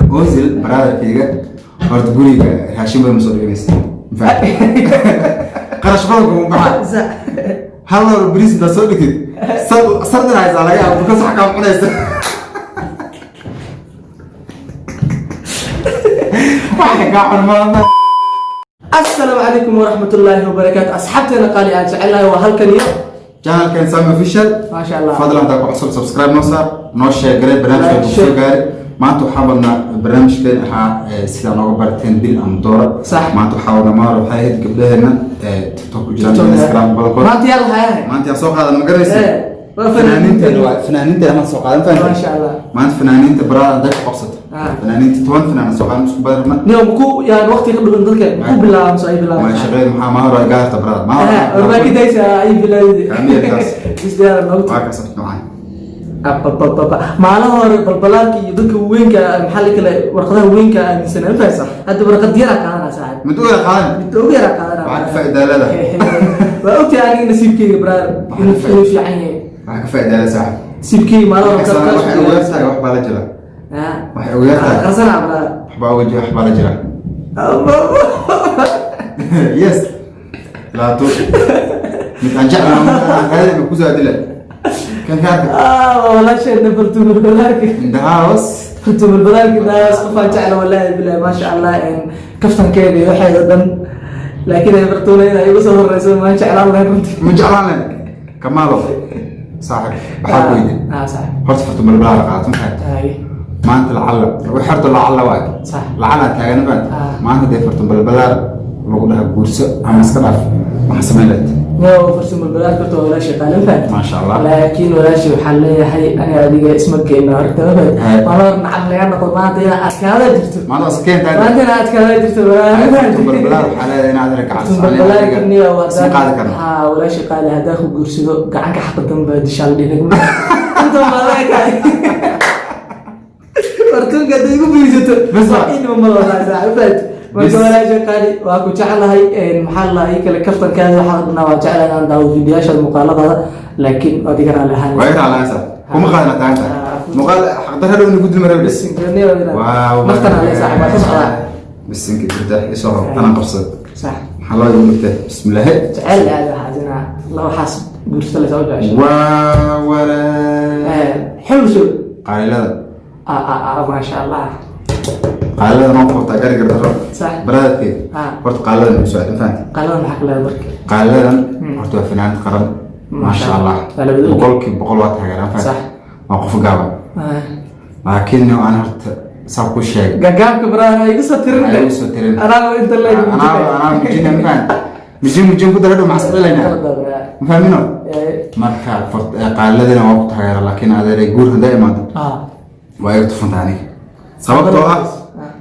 Ozil brotherkayga horta guriga raashin badan ma soo dhiganaysa. Qarash badan kuma baxa. Hal loor bariis intaad soo dhigtid, sardin haysaa laga yaabo buka sax kaa cunaysa. Waxa kaa cun maama. Asalaamu calaykum waraxmatullaahi wabarakaatu, asxaabteena qaali aan jecelnahay, waa halkan iyo channelkan Sami Official. Maasha Allah. Fadlan hadaa ku cusub, subscribe noo saar, noo share garee barnaamijka Like, ku soo share. gaaray. Maanta waxaa wadnaa barnaamijkeen ahaa sidaa nooga barateen, bil ama doora. Maanta waxaa wadnaa, maar waxay ahayd gabdhaheena TikTok ku jiraan, Instagram badankood. Maanta yaa lahayahay? Maanta yaa soo qaadan, ma garanaysa? Waa fanaaniinteena, waa fanaaniinteena maan soo qaadan, fahamtay? Maasha Allah. Maanta fanaaniinta barada hadday ku qabsato, fanaaniinta 10 fanaan soo qaadan, isku badan rabna. Niyo maku yaan waqti ka dhumin dadka, maku bilaabaan soo ay ma bilaabaan. Shaqeyn maxaa maa hore gaarta barada maa hore. Warbaa ka daysa ay bilaawdi. Kaamil taas. Isdiyaar noogu. Waa ka sabт macaan. Abababa, maalin hore balbalaarka iyo dadka weynka, maxaa la kale, warqadaha weynka aaminsanaa, ma fahamsan. Hadda warqad yaraa qaadanaa, saaxiib. Mid u yar qaadan. Mid ugu yaraa qaadanaa. Waxaa ka faa'iidaa leedahay. Waa ogtahay aniga nasiibkeyga, brother, inuu fiican yahay. Waxaa ka faa'iidaa leedahay, saaxiib. Nasiibkeyga maalin hore Waxay ugu yartahay wax baa la jira. Waxay ugu yartahay. Qarsanaa, brother. Waxbaa uga jira, waxbaa la jira. Yes, laato mid aan jeclaa aan raadin ku soo adila kan kaarka. Ah, walaasheena fartuumul balaarka. In the house. Fartuumul balaarka daas, qofaan jecla, wallaahi bilahi, maasha Allah, kaftankeeda iyo waxeeda dhan, laakiin ay fartuuna inay igu soo horeyso maan jeclaan lahayn runtii. Ma jeclaan lahayn. Kamaalo saaxib, waxaa ku weydiin. Ah, saaxib. Horta fartuumul balaar qaato maxay? Ay. Maanta lacalla wax horta lacalla waay. Lacalla taagan baan. Maanta dee fartuumul balaar lagu dhaha guurso ama iska dhaaf, maxaa samayn lahayd? Yo, fartuumul balaarka horta waa walaashay qaalin, fahant? Maasha Allah. Laakiin walaashay waxaan leeyahay ani adiga isma geyno horta, ma fahant? Maalin hore nacam laga noqdo, maanta inaa adkaada jirto. Maanta waa iska keentaa. Maanta inaa adkaada jirto, walaal. Fartuumul balaar waxaa leedahay inaad Fartuumul gacan isma qaadi karno. Haa, walaashay qaali, haddaa ku guursado gacanka xaqa dambe dishaal dhinig inta maaleekahay. Fartuunka hadday igu biirsato Bas waa inima ma walahi, saaxiib, fahant? Marka walaasha qaali waa ku jeclahay, maxaa la ii kale, kaftankaada waxaa dhanaa waa jeclahay inaan daawo fiidiyaashaada, muuqaaladaada, laakiin waad iga raali ahaan. Waa iga raalli kuma qaadana taanta muuqaal xaqdarra dhow ina gudli maraa bes. Waaw. Naftana le, saaxiib, waa ka socdaa. Bisinka jirta isoo hor tanaan qabsad. Maxaa loo igu dhigtay? Bismillaahi. Jecel aad waxaas inaa laba xaas guursato laysaa u jeceshay. Waa waraa. Xulsho. Qaalilada. Ah ah ah, maasha Allah. Qaalilada noo qabtaa gari gardaro. Baraadkeed. Horta qaaliladan u socda, fahanti? Qaalada maxaa ka leedahay marka? Qaaliladan horta waa fanaanad qaran, maasha Allah. Waa la wada ogyahay. 100% waa taageeraan, fahanti? Waa qof gaaban, laakiin aan horta saa ku sheegay. Gagaabka, brother, igu soo tirin. Ay igu soo tirin. Anaa inta leeg. Anaa mujina, ma fahanti? Mijin mijin ku dara dhow, maxaa isdhalaynaa, ma fahmino? Marka qaaliladana waa ku taageera, laakiin adeeray guur hadday imaado waa iga tufanta aniga,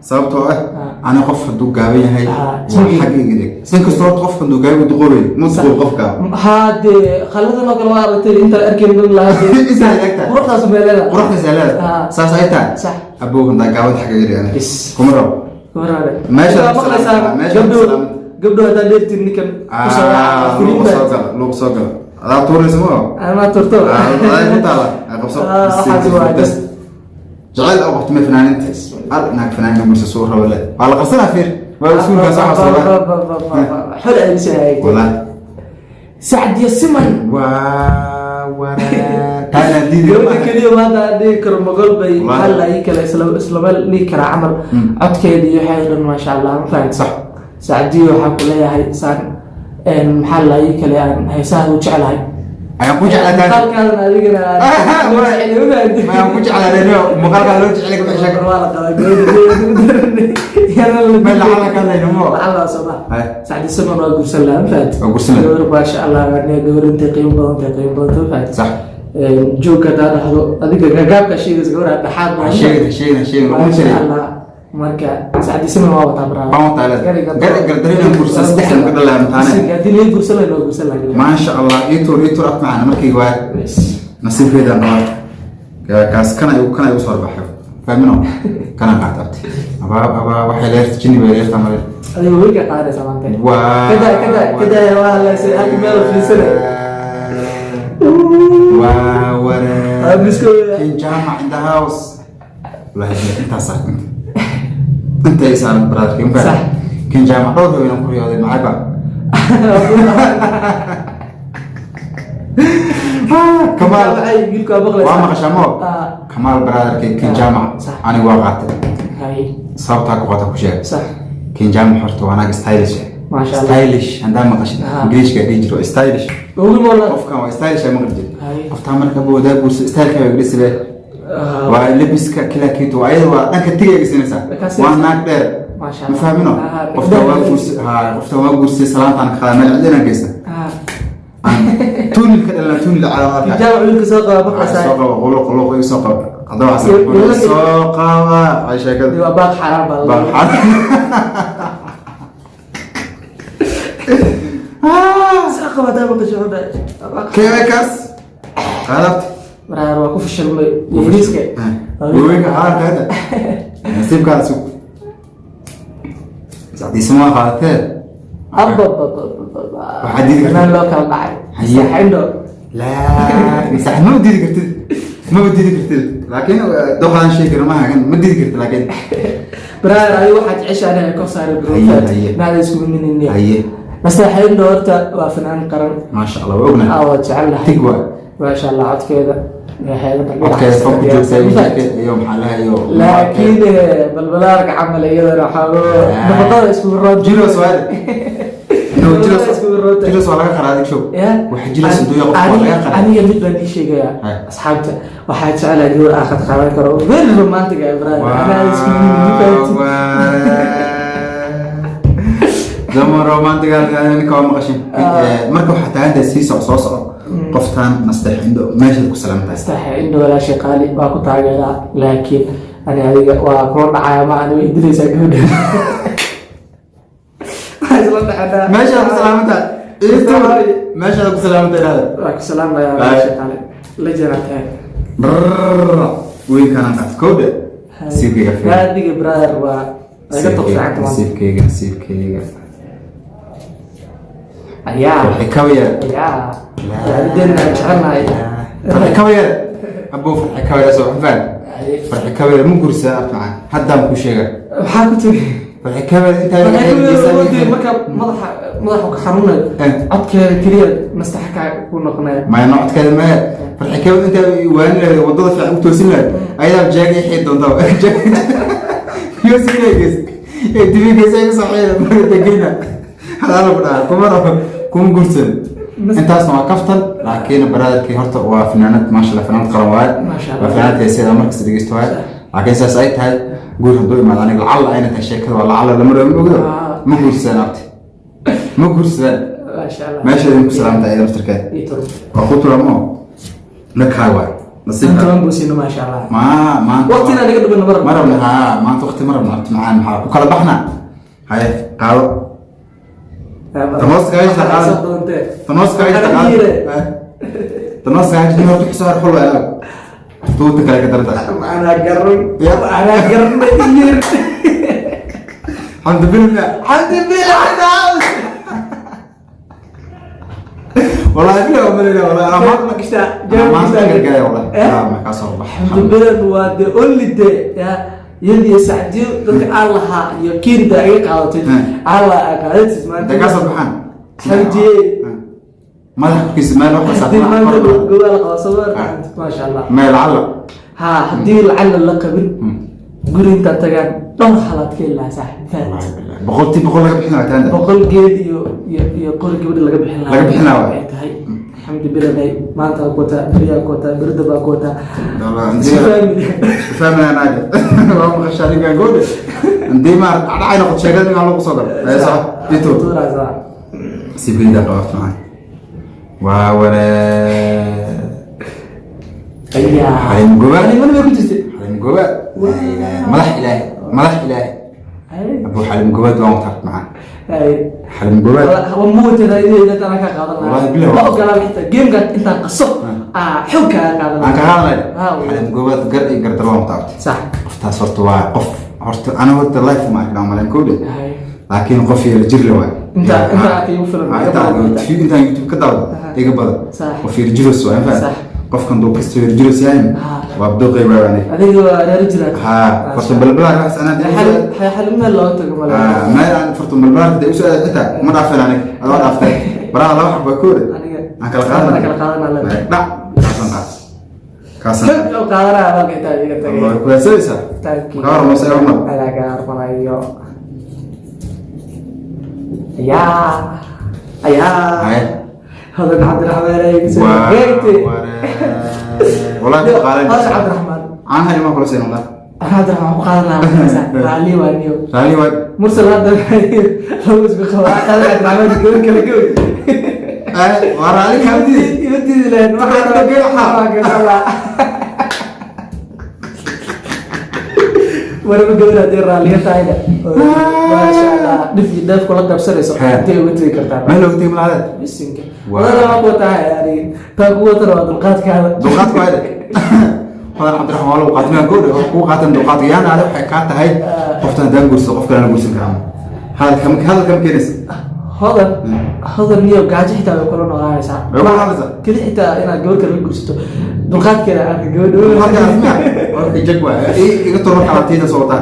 sababtoo ah ani qof hadduu gaaban yahay waa xagga iga dhig. Sin kastoo horta qofka hadduu gaaban duqoobay, ma duqoob qofka. Haa, dee khaladan oo kale waa aragtay inta la arkayn dhan lahaa. Inta la egtahay. Quruxdaas meeleeda. Quruxdaas aa leedahay. Saas ay tahay. Abow, haddaa gaaban xagga iga dhig aniga. Kuma rabo. Meesha Meesha maqlaysaan. Meesha gabdho salaamad. Gabdho haddaad dheertiin ninkan ku soo raaca, Luuqa soo gala, luuqa soo gala, adaa tuuraysa ma Anaa turto. Adaa ku taala. Ay qabso. Waxaas waa Jacayl oo qabto ma fanaaniinta al naag fanaanin mursa soo rabo le waa la qabsanaa, fiir, waa iskuulkaas waxaa soo. Xol aadisay. Wallahi. Sacdiya Siman. Waa waraa, taana diidi. Gabadha keliya maanta aan dhihi karo maqol bay. Wallahi. Hal ay kale isla meel dhihi karaa camal. Codkeeda iyo waxay dhan, maasha Allah, ma fahamtid? Sacdiya waxaa ku leeyahay saan, maxaa la ii kale, aan heesaha u jeclahay. Ayaan ku jeclaa taana. Muuqaalkaadan adigana aan loo jecel, ma fahamtid? Mayaan ku jeclaa muuqaalkaa loo jeclay ka sheeg. Waa la qabaa gabadha. Yana la Meel lacala ka hadlayno mo. Lacala soo ma. Hay. Sacdi Siman waa guursan lahaa, ma fahamtid? Waa guursan lahaa. Gabar, maasha Allah, waa gabar intay qiimo badan tahay, qiimo badan tahay, ma fahamtid? Joogka haddaa dhahdo adiga gagaabka sheegaysa, gabar dhexaad. Ha sheegin, ha sheegin, ha sheegin, laguma Maasha jiray. Allah, marka Sacdi Siman waa wataa, brother. Baan wataa leedahay. Gardarina guursan, saddexdan ka dhalaya mataane. Haddii laga guursan lahaa, waa guursan lahaa. Maasha Allah, ii tuur af macana markii waa nasiibkeedaan qabaa kaas, kana igu soo baxay, fahmino, kana qaata abti abaa abaa waxay leerta jinni bay leerta male. Adiga weliga qaadanaysa maanta. Waa Kada kada kada, waa hadlaysay halka meel oo fiirsanay. Waa waree. Ah, misko. King Jama in the house. Wallahi intaas inta Inta ay saaran brotherkii, ma Sax. fahamtay? Kin Jaamac dhowr haween ku riyooday macayba. Kamaal. Jaamacay, wiilku waa maqlaysaa. Waa maqashaa mo? Ah. Kamaal brotherkii, Kin Ah, Jaamac. sax. Anigu waa qaatay. Sababtaa ku qaata ku sheeg. Kin Jaamac horta waa naag stylish ah. Maasha Allah. Stylish haddaa maqashid, Ingiriishka dhihi jiro stylish. Ugu moola. Qofkan waa stylish ay maqli jirta. Qoftaa marka boodaa guursa, styleka waa gdhisibe, waa lebiska kila kitu, waa ayada, waa dhanka tigay geysanaysaa. Waa naag dheer. Maasha Ma Allah. fahmino? Qofta waa guursa, ha, qofta waa guursay, salaantaan ka qaada, meel cidina geysa. Tuunil ka dhalana, tuunil calaamadaha. Jaamac wiilka soo qaba maqlaysaa. Soo qaba, quluq quluq iga soo qaba. Haddaba soo qaba ay sheekada. Waa baaq xaaraan baa la. Baa. Soo qaba hadaa maqasho, wuxuu dhahay, waa baaq. Keekaas qaadabta. Waraar waa ku fashilmay Ingiriiska. Weynka xaarka hadda nasiibkaada sug, sacdiisa ma qaadatee. Abba. Waxaad diidi kartid. Meel loo kala dhacay. Haye. Saxindo. Laa, masax ma diidi kartid, maba diidi kartid, laakiin doqadaan sheegi kara maaha, ma diidi kartid laakiin. Brother, adiga waxaad jeceshahay inay kor saaray. Haye, haye. Maada isku mininiya. Haye. Masaxindo horta waa fanaan qaran. Maasha Allah, waa ognahay. Aa, waa jecel lahay. Tig waa. Maasha Allah, codkeeda waxay Codkeeda fanku joogtaa iyo jacket iyo maxaa laha iyo. Laakiin balbalaarka camal iyadana waxaa nafaqada isku roon. Jiros waa no jiros. Isku roonta. Jiros waa laga qaraa adig show. Ya? Waxa jiros adduunya qof waa laga qaraa. Aniga mid baan ii sheegayaa. Asxaabta waxaa jecelahay gabar aan khad qaadan karo, very romantic ah, brother. Anaa isku yimid. Zaman romantiga ninka waa maqashin. Marka waxaa taagantahay sii soco, soo soco, qoftaan Nasteex Indho meeshaad ku salaamtahay. Astaxa Indho, walaashay qaali, waa ku taageeraa, laakiin ani adiga waa kula dhacaya, ma ani way dilaysaa gabadha. Waxaa isla dhacanaa. Meeshaad ku salaamantahay, meeshaad ku salaamantahay idhahda. Waa ku salaamayaa, walaashay qaali, la jiraatahay. Wiilkanaan qaat kowdha, nasiibkayga fiir. Adiga brother waa iga toq fiicanta maanta. Nasiibkayga, nasiibkayga. Ayaa. Farxi Kabayar. Ayaa waalideena aan jecelnahay. Farxi Kabayar, abuu, Farxi Kabayar soo xufaan. Farxi Kabayar ma gursaa abta macaan? Haddaan ku sheega. Maxaa ku tiri? Farxi Kabayar intaa. Marka madaxa ka xanuunayo, codkeeda keliya mastaxa kaa ku noqonaya. Maya, codkeeda maya. Farxi Kabayar intaa waani lahayd, wadada fiican u toosin lahayd, ayadaa jeega xii doontaa yoosigeys ee dibigeysa iga soo xiida marka degeyna hadaala ku dhaha kuma rabo, kuma guursan. Intaasna waa kaftan, laakiin brotherkii horta waa fanaanad, maasha Allah, fanaanad qaran waaye. Maasha Allah. Waa fanaanad heeseeda markasta dhegeysto waaye, laakiin saas ay tahay, guur hadduu imaado aniga lacalla ayna tahay, sheekada waa lacalla, lama rabo, ma ogdo. Ma guursadaan abti, ma guursadaan. Maasha Allah. Meesha idin ku salaamta ayada laftirkeeda. Ii tur. Waa ku turamo nakhaa waay nasiibka. Toban buu siino, maasha Allah. Ma maanta Waqtina naga dhumin, ma rabno. Ma rabna, haa, maanta waqti ma rabna abti macaan, maxaa ku kala baxna? Haye, qaado. Tamoos kaga jirta qaado. Soo doontee. Tamoos kaga jirta qaado. Tamoos kaga jirta horta xisoo har xul waay, tuuta kale ka daranta. Anaa garan. Anaa garan yir. Xamdi billah. Xamdi billah. Wallahi billah waa malina, wallahi anaa maanta Ma gashtaa? anaa maanta gargaaya wallahi. Eh? Ma kaa soo bax. Xamdi billah waa the only day ya yad iyo Sacdiyo dadka aan lahaa iyo kiinda iga qaadatay. Aan lahaa aa qaadatid maanta. Intay kaa soo baxaan. Xamdiye. Madaxa korkiisa meel wax Haddii maanta saarnaa. gobaa la qabo soo maasha Allah. Meel lacalla. Ha, haddii lacala la qabin, guri intaad tagaan dhowr halaad ka heli lahaa, saaxiib fahat. Wallahi billah, 100% laga bixin lahaa taanda. 100 geed iyo qori gabadha laga bixin lahaa. Laga bixin lahaa waay. Ay tahay Xamdi Bilanay, maanta ku wataa, beriyaa ku wataa, berida baa ku wataa. Isku fahmi. Isku fahmaya naaga waa maqashaa ninkaan goodhe hadii ma dhacay noqoto sheekada ninkaan lagu soo galo ee soco ito. Tuuraysaa. Sibida qabto macaan waa waree. Ayaa. Xalim Gobaad. Xalimana bay ku jirtay. Xalim Gobaad. Laa ilaaha, madax ilaahi, madax ilaahi. Abu Xalim Gobaad waan wataa macaan. Xalim Gobaad. Waa ka qaadan lahaa. Wallahi billahi. Ma ogolaan xitaa gamekan intaan qaso, xoog kaaga qaadan aan ka lahaa. hadlay. Ah. Xalim Gobaad gar iyo gardar waan wataa. Sax. Qoftaas horta waa qof horta ana horta life ma arkin aan malayn kowdhe, laakiin qof yar jir le waay. Inta aad igu filan. Inta intaan YouTube ka daawado iga badan. Sax. Qof yar jiros waay, ma Sax. Qofkan duu kastoo yarjiros yahay, waa duqay baa aniga. Adiga waa reer jiraad. Ha, fartun balbalaar waxaas anaa Xalin meel looga tago male. Meel aan fartun balbalaar dee usoo aaday xitaa ma dhaafeen aniga. Adoo dhaaftay baraha laba xabo koore. Aniga aan kala qaadan. Kala qaadanaa leedahay. Dhac, kaasan qaat, kaasan. Oo qaadanaya abaalka intaa iga tagay. Way ku heesanaysaa. Thank you. Ka hormarsa hormar. Anaa ka hormarayo. Ayaa ayaa. Haye. Hodan Cabdiraxmaan ay soo Waa geegtay. Wallahi ku qaadan. Hodan Cabdiraxmaan. Caanaha ilmaha kula siin wallah. Cabdiraxmaan ku qaadan lahaa, raalli waa niyo. Raali waa. Mursal hadda lagu isku qabaa Hodan Cabdiraxmaan gabar kale gabar. Waa raali kaamdi. Ima diidi lahayn. Waxaa gabar waxaa. Marba gabar haddii raalliga tahayna, maasha Allah, dhif iyo dheef kula qabsanayso, intay uga tegi kartaa? Meel looga tegi malahadeed. Bisinka. Waa. Wadana waa ku tahay aniga taa ku watana waa dulqaadkaada. Dulqaadku waa Hodan Cabdiraxmaan waa lagu qaatay goodha wax kugu qaatan dulqaadka yaana ale waxay kaa tahay qoftan haddaan guursado qof kalena guursan karaa, hadalka ma keenaysa. Hodan, Hodan niyo gaajo xitaa way kula noqonaysaa. Way kula noqonaysaa. Keli xitaa inaad gabar kale la guursato dulqaadkeeda arka gabadha. Dulqaadka asmiya okay, jag waa iga toro xalaatiyada soo wataa.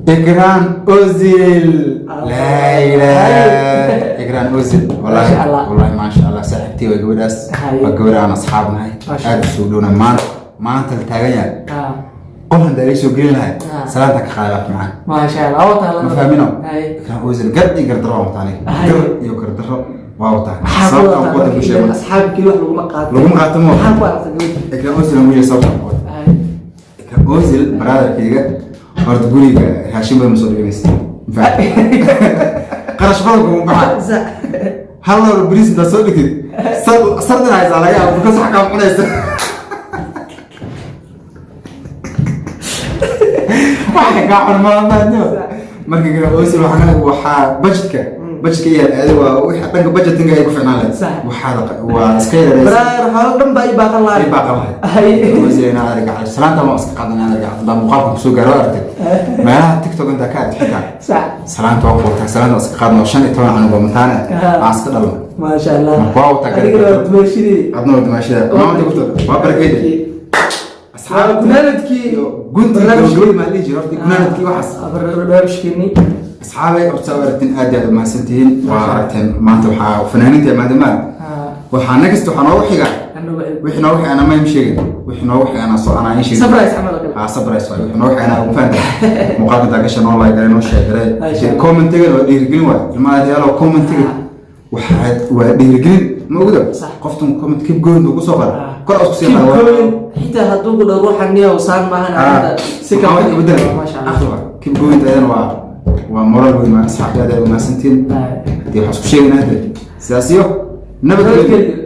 Ikraan Ozil, laa ilaaha, Ikraan Ozil wallahi. Masha Allah. Wallahi maasha Allah, saaxiibtii waa gabadhaas. Haye. Waa gabar aan asxaab nahay. Masha aad usoo dhowna maanta maanta la taagan yahay. Qof haddaa ila soo gelin lahay, salaanta ka qaada macaan. Maasha Allah, waa taala. Ma fahmino? Haye. Ikraan Ozil gar iyo gardaro waa wataa aniga. Haye. Gar iyo gardaro waa wataa. Maxaa ku Sababta aan wataa ku wata marka bulshada ileen asxaabkii wax laguma qaato. Laguma qaato ma Maxaa ku aragtay gabadha? Ikraan Ozil aan wujiyay sababta aan ku wata. Ikraan Ozil brotherkayga horta guriga raashin badan ma soo dhiganaysa. Ma fahamtay? Qarash badan kuma baxa. Hal loor bariis intaad soo dhigtid sardin haysaa laga yaabo because wax kaa cunaysa, waxa kaa cun maamaadno. Marka kale Ozil waxaa waxaa budgetka iyaal aadi waa wixii dhanka budgetinga ay ku ficnaan lahayd. Waxaad waa iska yaraysa. Brother, xoolo dhan baa ii baaqan lahay. Ay baaqan lahayd. Ozil inaa arga cali salaanta ma iska qaadan inaa arga hadaa muuqaalka kusoo gaaro aragtay meelaha TikTok intaa ka aragtay xitaa. Salaanta waa quwataa, salaanta waa iska qaadno 15 canug oo mataane aan iska dhalno. Maasha Allah. Marka waa wataa. Adigana waa dumaashidii. Adna waa dumaashida maanta ku waa barakeyda. Waa gunaanadkii. Gunti gabagabadii maa dhihi jiray horta gunaanadkii waxaas. Barnaamijkeenii. Asxaabay, horta saa aragteen aad iyo aad umahadsantihiin. Waa aragteen maanta waxaa fanaaniinta maadamaa waxaa next waxaa noogu xiga. Anagu wixii noogu xiga anaa ma sheegin, wixii noogu xiga anaa soo anaa ii sheegin. Surprise camal oo kale. Haa, surprise waay. Wixii noogu xiga anaa ugu fahantay. Muuqaalka intaa gasha noo like garay, noo share garay. Masha Allah. Commentiga waa dhiirigelin waay, ilmaha yaalo commentiga waxaa waa dhiirigelin, ma ogda? Sax. Qoftan comment "keep going" buu kusoo qoray, kor isku sii Keep qaada. going. Xitaa hadduu ku dhaho ruuxan niyow saan maahan arrinta si waxaa wax ka bedel. Maasha Allah. Aqli waa keep going ayadana waa moral weyn. Waa asxaabta, aad aad umahadsantihiin. Hadii waxaan isku sheegaynaa hadda sidaas iyo nabadgelyo. Nabadgelyo.